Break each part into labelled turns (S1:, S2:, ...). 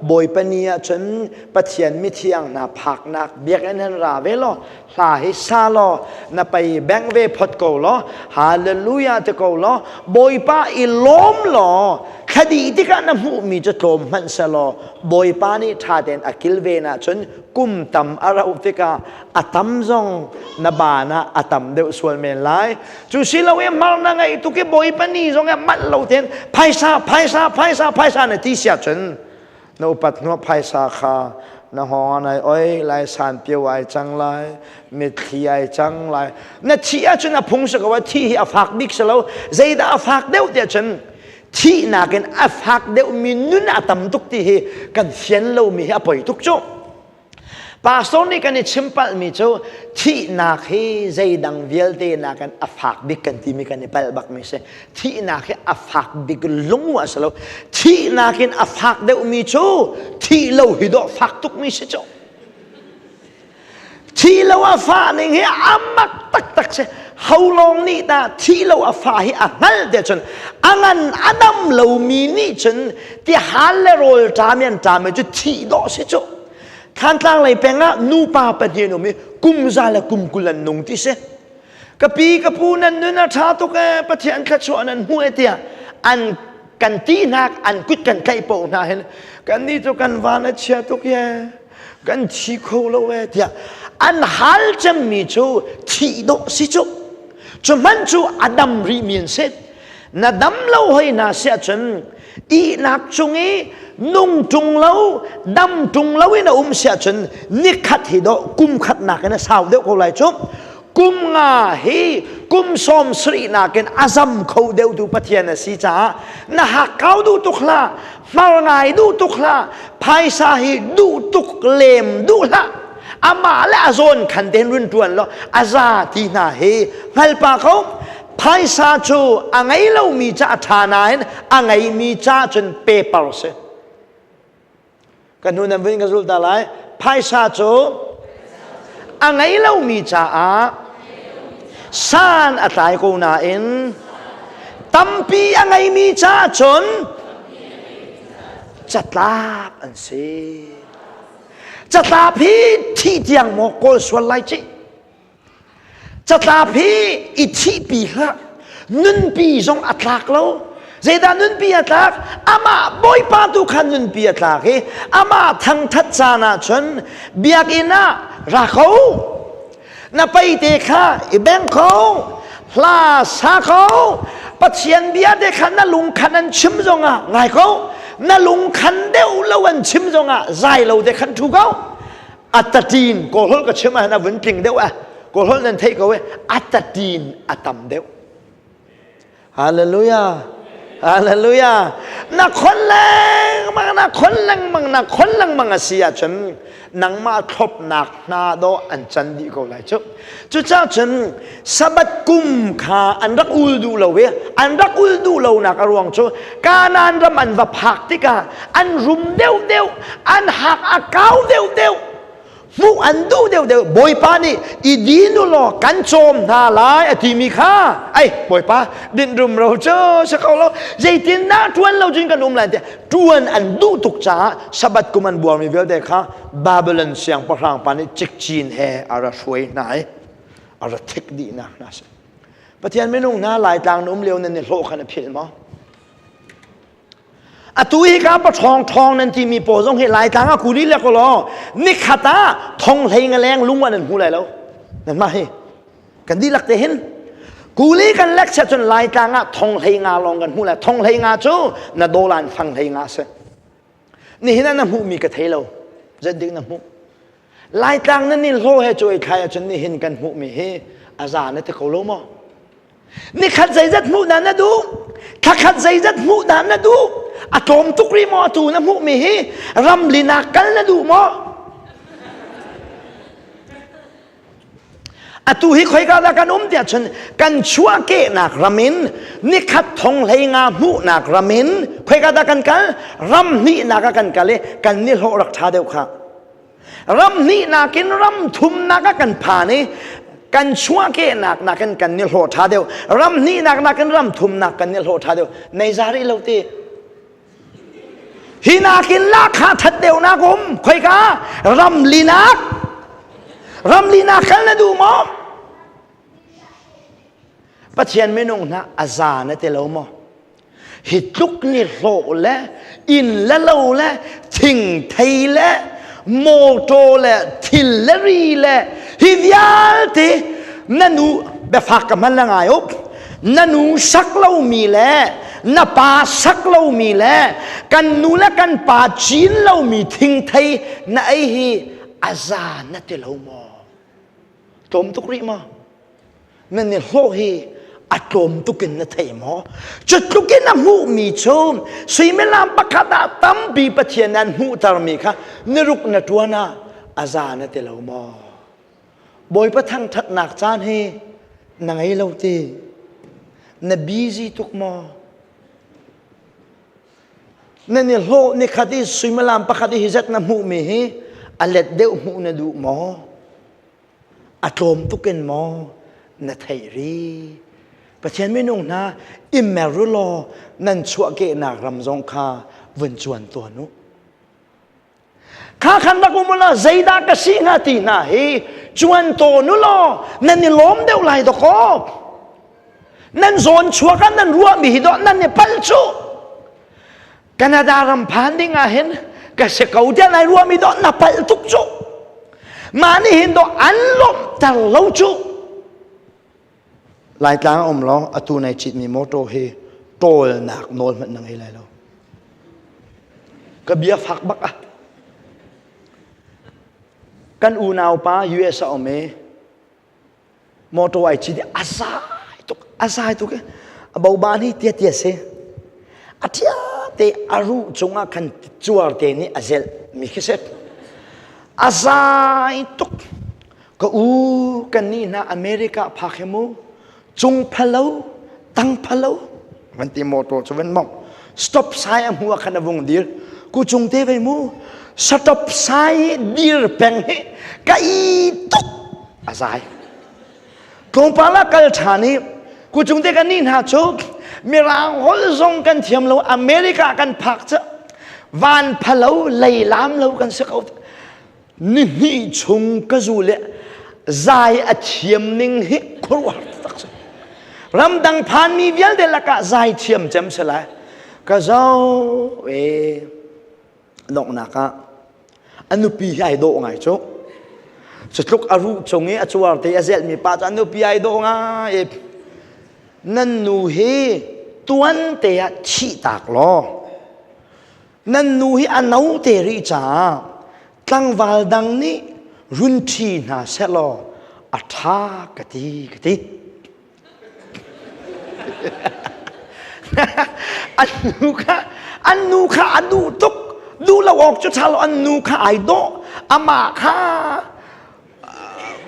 S1: Bawipa ni ah cun Pathian mithiang hna phaknak biakinn han ra ve law hla hi sa law na pei beng ve phot ko law hallelujah ti ko law Bawipa i lawm law thladih tikah na hmuhmi cu tlawm hmanh selaw Bawipa nih ṭha tein a kilven ahcun kum tam a rauh tikah a tam zong na baan ah a tam deuh sual men lai. Cu si lo i mar na ngeih tuk i Bawipa ni zong ah manh lo tein phaisa phaisa phaisa phaisa na ti sia cun na upat hnuah phaisa kha na hngawng ah nai oi lai, san pio ai cang lai, mitthli ai cang lai. Na thih ahcun a phung si ko ah thih hi a fak bik si lo. Zeidah a fak deuh tiah cun thihnak in a fak deuhmi nun a tam tuk ti hi kan fian lomi hi a poi tuk cu. Pastor nih kan i chim palhmi cu thihnak hi zeidang vialte nakin a fak bik kan timi kan i palh bakmi si. Thihnak hi a fak bik lung a si lo. Thihnak in a fak deuhmi cu thih lo hi dawh fak tukmi si cu. Thih lo a fah ning hi a mak taktak si. Holong nih dah thih lo a fah hi a hngalh te cun a ngan a dam lomi nih cun ti hal le rawl ṭam i an ṭam i cu thih dawh si cu. Thantlang lei peng ah nupa pahnih an um i kum za le kum 20 an nung ti si. Ka pi ka pu nan nun a ṭha tuk ee Pathian thluachuah nan hmu e tiah an kan tihnak an kut kan tlaih paoh hna hin kannih cu kan van a chia tuk ye kan thi kho lo ee tiah an hal cemmi cu thih dawh si cu. Cu hmanh cu a dam rihmi an si. Na dam lo hoi hna si ahcun ihnak cung i nung ṭung lo dam ṭung lo in a um si ahcun nikhat hi dawh kum khat nakin a sau deuh ko lai cu. Kum nga hi kum 70 nakin a zam kho deuhtu Pathian a si caah na hakkau duh tuk hlah, hmar ngai duh tuk hlah, phaisa hi duh tuk lem duh hlah. Amah le a zawn khan tein run ṭuan law a za ti hna hi hngal pa ko. Phaisa cu a ngei lomi ca a ṭha nain a ngeimi ca cun paper si. Ka hnu nan vun ka zulh ta lai. Phaisa cu a ngei lomi caah san a tlai ko nain tampi a ngeimi caah cun catlap an si. Catlap hi thih tiang maw kawl sual lai cih. Catlap hi i thihpi hlah. Nunpi zong a tlak lo. Zeidah nunpi a tlak? Amah Bawipa tu khan nunpi a tlak i amah thangthat caan ah cun biakinn ah ra ko. Na peite kha i beng ko. Hla sa ko. Pathian bia te kha na lungkhan an chim zongah ngai ko. Na lungkhan deuh lo an chim zongah zai lo te khan thu ko. Atatin kawlholh ka chim ahhin a vun tling deuh a kawlholh nan theih ko e atatin a tam deuh. Hallelujah, hallelujah. Na khon lengmang, na khon lengmang, na khon lengmang a si ahcun nangmah thlopnak hna dawh an can dih ko lai cu. Cucaah cun Sabbath kum kha an rak ul duh lo i an rak ul duh lonak a ruang cu Kanaan ram an va phak tikah an rum deuhdeuh, an hak a kau deuhdeuh, hmuh an duh deuhdeuh. Bawipa nih i din u law kan cawm hna lai a timi kha ai Bawipa dinh rumro cu si kho lo, zeitindah ṭuan lo cun kan um lai tiah ṭuan an duh tuk caah Sabbath kum an buarmi vialte kha Babylon siangpahrang pa nih cikcin he a ra hruai hna i a ra thik dihnak hna si. Pathian minung hna, Laitlang na um lio nan i hlawh kha na philh maw? Atu hi ka pa ṭhawng ṭhawng nan timi pawl zong hi Laitlang ah kuli le ko law nikhat ah thong hlei nga leng lung an hmu lai lo. Nan mah hi kan dihlak te hin kuli kan lek cun Laitlang ah thong hlei nga lawng kan hmu lai. Thong hlei nga cu na dolan fang hlei nga si. Nihin ah na hmuhmi ka thei lo. Zeidik na hmuh? Laitlang nan in hlaw he cuai thlai ahcun nihin kan hmuhmi hi a za na ti ko lo maw? Nikhat zeizat hmuh dah na duh? Thlakhat zeizat hmuh dah na duh? A tlawm tuk rih maw atu na hmuhmi hi? Ramlin ah kal na duh maw? Atu hi khoika dah kan um tiah cun kan chuahkehnak ram in nikhat thong hlei nga hmuhnak ram in khoika dah kan kal? Ram hnihnak ah kan kal i kan nihlawh rak ṭha deuh kha. Ram hnihnak in ram thumnak ah kan phan i kan chuahkehnak nakin kan nihlawh ṭha deuh. Ram hnihnak nakin ram thumnak kan nihlawh ṭha deuh. Nei za rih lo ti. Hi nakin lahkhah that deuhnak um khoika ramlinak ramlinak kal na duh maw? Pathian minung hna a za na ti lo maw? Hi tluk ni hlawh le inn le lo le thingthei le mawṭaw le thil le ri le hi vialte na nu biafak ka hman la ngai up na nu sak lomi le na pa sak lomi le kan nu le kan pa cin lomi thingthei na ei hi a za na ti lo maw? Tlawm tuk rih maw? Nan i hlawh hi a tlawm tuk in na thei maw? Cu tluk in a hmuhmi cu suimilam pakhat ah tampi Pathian an hmuhtermi kha niruk na ṭuan ah a za na ti lo maw? Bawipa thangṭhatnak caan hi na ngei lo ti? Na busy tuk maw? Nan i hlawh nikhat i suimilam pakhat i hi zat na hmuhmi hi a let deuh hmuh na duh maw? A tlawm tuk in maw na theih ri? Pathian minung hna i mer u law nan chuahkehnak ram zong kha vun cuan tuan u. Kha khan rak um u law zeidah ka si hnga ti hna hi cuan tawn u law nan i lawm deuh lai dawkaw. Nan zawn chuak ah nan ruahmi hi dawh nan i palh cu. Canada ram phan ding ah hin ka si ko tiah nai ruahmi dawh na palh tuk cu. Mah nih hin dawh an lawmhter lo cu. Laitlang a um lo atu nai citmi motor hi tawlnak nawl hmanh na ngei lai lo. Ka bia fak bak ah. Kan unau pa US a um i Motor ai cit i a zai tuk a zai tuk i a boban hi tia tia si. A ṭhia te a ruh cungah khan cuar te nih a zelh mi khi si. A zai tuk. Ka u kan nih hna America phak hi mu cung phalo tang phalo van ti motor cu van mong stop sign a hmu ah khan a vung dir ku cung te vei mu stop sign dir peng hi ka i tuk a zai tlawmpal ah kal ṭhan i ku cung te kan nih hna cu mirang holh zong kan thiam lo America kan phak cu van phalo lei lam lo kan si ko ni hnih chung ka zu le zai a thiam ning hi khuaruahhar taktak si ramdang phanmi vialte lakah zai thiam cem si lai ka zo e donghnak ah a nupi hi ai dawh ngai cu cutluk a ruh cung i a cuar te a zelhmi pa cu a nupi ai dawh ngai nan nu hi tuan te ah thih tak law nan nu hi a no te rih caah tlangval dang nih run ṭhi hna sehlaw a ṭha ka ti ka ti An nu kha an nu kha a duh tuk duh lo awk cu ṭha lo an nu kha ai dawh amah kha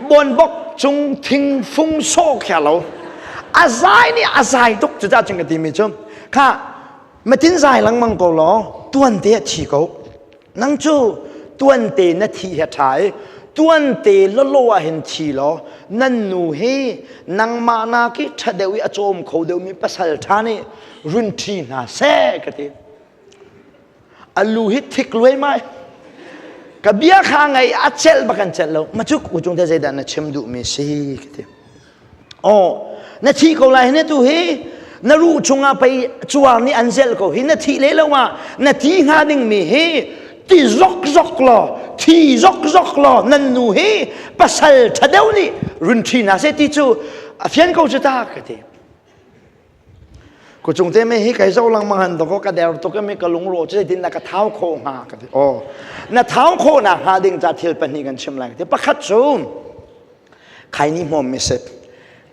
S1: buanbok cung thingfung sawh kha lo a zai nih a zai tuk cucaah cun ka timi cu kha matin zai lengmang ko law tuante a thi ko Nang cu tuante na thi he ṭha i tuante lawlaw ah hin thi law nan nu hi nangmah nak i ṭha deuh i a cawm kho deuhmi pasal ṭha nih run ṭhi hna seh ka ti. A lu hi thik luaimai. Ka bia kha ngei a celh bak an celh lo. Ma cu u cung te zeidah na chim duhmi si ka ti. Aw, na thi ko lai na tu hi na ruh chungah pei cuar nih an zelh ko hi na thih le lo ah na ti hnga dingmi hi ti zok zok law thi zok zok law nan nu hi pasal ṭha deuh nih run ṭhi hna seh ti cu a fian ko cu ta ka ti Kucung te me hi kai zo lengmang han doko ka der tuk mi ka lungro cu zeitin na ka thau kho hnga ka ti oh na thau kho na hnga ding ca thil pahnih kan chim lai ti pakhat cu khaini hmawm mi si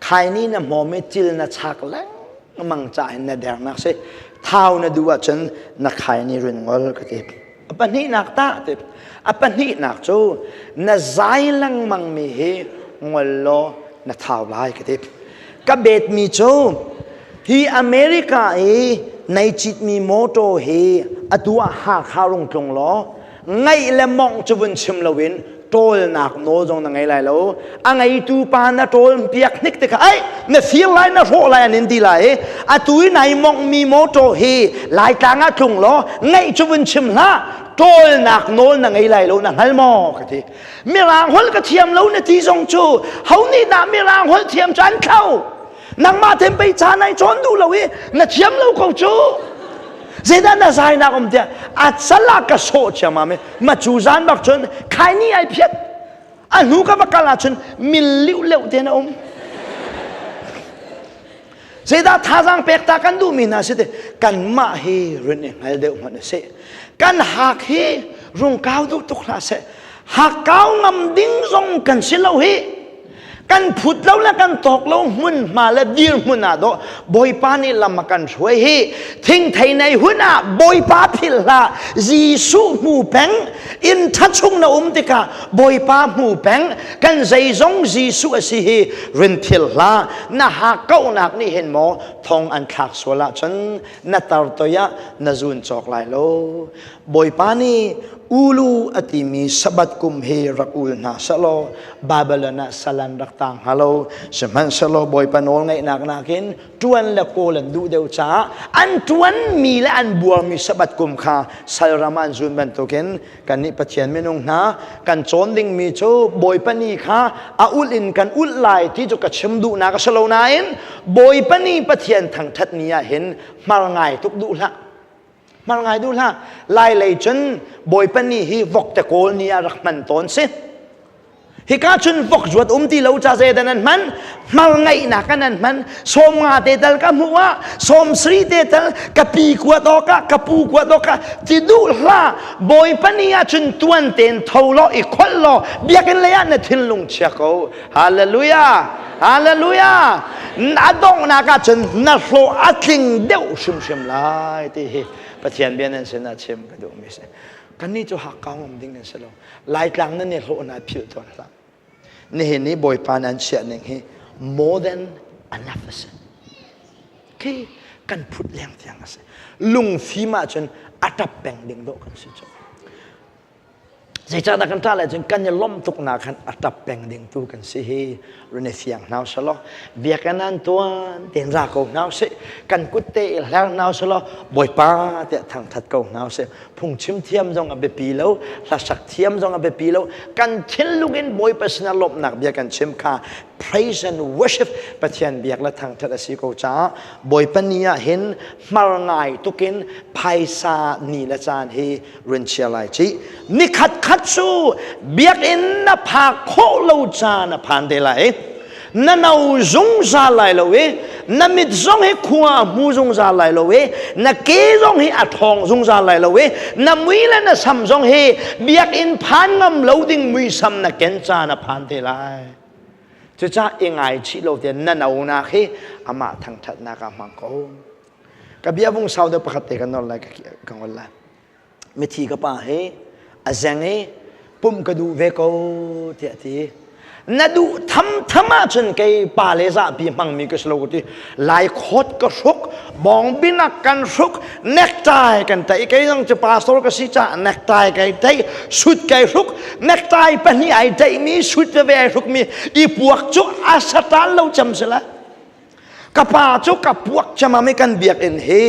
S1: khaini na hmawm i cil na chak lengmang ca hin na dernak si thau na duh ahcun na khaini run ngol ka ti a pahnihnak ta ti a pahnihnak cu na zai lengmang mi hi ngol law na thau lai ka ti Ka betmi cu hi America i nei citmi motor hi atu ah Hakha rung tlung law ngaih le mongh cu vun chim loin Ṭawlnak nawl zong na ngei lai lo. A ngeitu pa na ṭawl piak hnik tikah ai na fir lai na hrawh lai an in ti lai i atu i nai monghmi motor hi Laitlang ah tlung law ngaih cu vun chim hlah ṭawlnak nawl na ngei lai lo na hngal maw ka ti. Mirang holh ka thiam lo na ti zong cu ho nih dah mirang holh thiam cu an thlo? Nangmah ten pei ca nai cawn duh lo i na thiam lo ko cu. Zeidah na zainak um tiah a cal ah ka sawh ciammam i ma cu zan bak cun khai ni ai phiat a hnu ka va kal ahcun mil liu leuh te na um. Zeidah thazaang pek ta kan duhmi hna si ti kanmah hi run i hngal deuh hmanh a si. Kan hak hi rung kau duh tuk hlah seh. Hak kau ngam ding zong kan si lo hi. Kan phut lo le kan tawk lo hmunhma le dirhmun ah dawh Bawipa nih lam a kan hruai hi. Thingthei nei hun ah Bawipa philh hlah. Jesuh hmu peng. Inn ṭha chung na um tikah Bawipa hmu peng. Kan zeizong Jesuh a si hi rin philh hlah. Na hakkauhnak nih hin maw thong an thlak sual ahcun na tar toi ah na zun cawk lai lo. Bawipa nih ulu a timi Sabbath kum hi rak ul hna sehlaw Babylon ah sal an rak tang hnga lo. Sihmanhsehlaw Bawipa nawl ngaihnak nakin ṭuan le kawl an duh deuh caah an ṭuanmi le an buarmi Sabbath kum kha salram ah an zun bantukin kannih Pathian minung hna kan cawn dingmi cu Bawipa ni kha a ulh in kan ulh lai ti cu ka chim duhnak a si lo nain Bawipa ni Pathian thangṭhat ni ah hin hmar ngai tuk duh hlah. Hmar ngai duh hlah. Lai lei cun Bawipa ni hi vok te kawl ni ah rak hman tawn si. Hika cun vok zuat um ti lo ca zeidah nan hman? Hmar ngaihnak ah nan hman. 50 te tal ka hmuh ah, 70 te tal ka pi kuat awk ah, ka pu kuat awk ah ti duh hlah. Bawipa ni ah cun tuan tein tho law i kholh law biakinn lei ah na thinlung chia ko. Hallelujah! Hallelujah! A donghnak ah cun na hlawh a tling deuh hrimhrim lai ti hi Pathian bia nan sinah chim ka duhmi si. Kannih cu hakkau ngam ding nan si lo. Laitlang nan i hlawh hna philh tawn hlah. Nihin ni Bawipa nan chiah ning hi more than enough a si. Khi kan phut leng tiang a si. Lungfim ahcun a ṭap peng ding dawh kan si cu. Zeicahdah kan ṭah lai cun kan i lawmh tuknak khan a ṭap peng ding tu kan si hi run i fiang hna usih biakinn an tuan tein ra ko hna usih kan kut te i hler hna usih law Bawipa tiah thangṭhat ko hna usih phungchim thiam zong a biapi lo hlasak thiam zong a biapi lo kan thinlung in Bawipa sinah lawmhnak bia kan chim kha praise and worship Pathian biak le thangṭhat a si ko caah Bawipa ni ah hin hmar ngai tukin phaisa ni le caan hi run chia lai ci nikhat khat cu biakinn na phak khawh lo caan a phan te lai na no zungzal lai lo i na mit zong hi khua hmu zungzal lai lo i na ke zong hi a ṭhawng zungzal lai lo i na mui le na sam zong hi biakinn phan ngam lo ding muisam na ken caan a phan te lai cucah i ngaichih lo tiah na no nak hi amah thangṭhatnak ah hmang ko Ka bia vung sau deuh pakhat te ka nor lai ka ngol lai. Mithi ka pa hi a zeng i pumh ka duh ve ko tiah ti. Na duh tham tham ahcun kei pa le zahpi hmangmi ka si lo ka ti. Lai khawt ka hruk, bawngbinak kan hruk, necktie kan taih. Kei zong cu pastor ka si caah necktie kai taih, suit kai hruk, necktie pahnih ai taihmi, suit veve ai hrukmi i puak cu a satal lo cem si lai. Ka pa cu ka puak ciammam i kan biakinn hi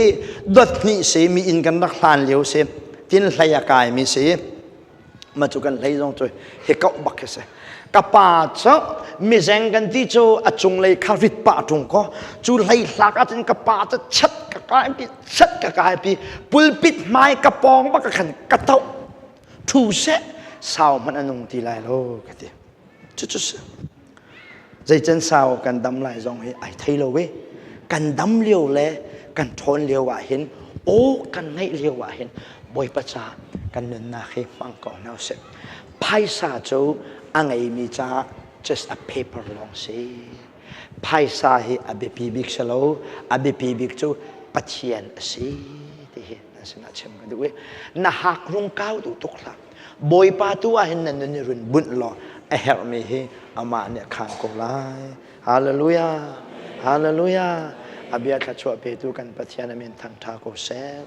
S1: dot hnih si mi inn kan rak hlan lio si tin hlei a kai mi si ma cu kan hlei zong cu hi kauh bak khi si ka pa cu mizeng kan ti cu a cunglei kha rit pah ṭung ko cu hlei hlak ahcun ka pa cu chat ka kai pi chat ka kai pi pulpit hmai ka pawng bak khan ka toh ṭhu seh sau hmanh a nung ti lai lo ka ti cucu si Zeican sau kan dam lai zong hi ai thei lo i kan dam lio le kan ṭhawn lio ah hin aw kan ngeih lio ah hin Bawipa ca kan nunnak hi hmang ko hna usih. Phaisa cu a ngeimi caah just a paper lawng si. Phaisa hi a biapi bik si lo, a biapi bik cu Pathian a si ti hi nan sinah chim ka duh i na hak rung kau duh tuk hlah. Bawipa tu ah hin na nun i run bunh law a herhmi hi amah nih a khaan ko lai. Hallelujah. Hallelujah. A bia thluachuah petu kan Pathian a min thangṭha ko seh.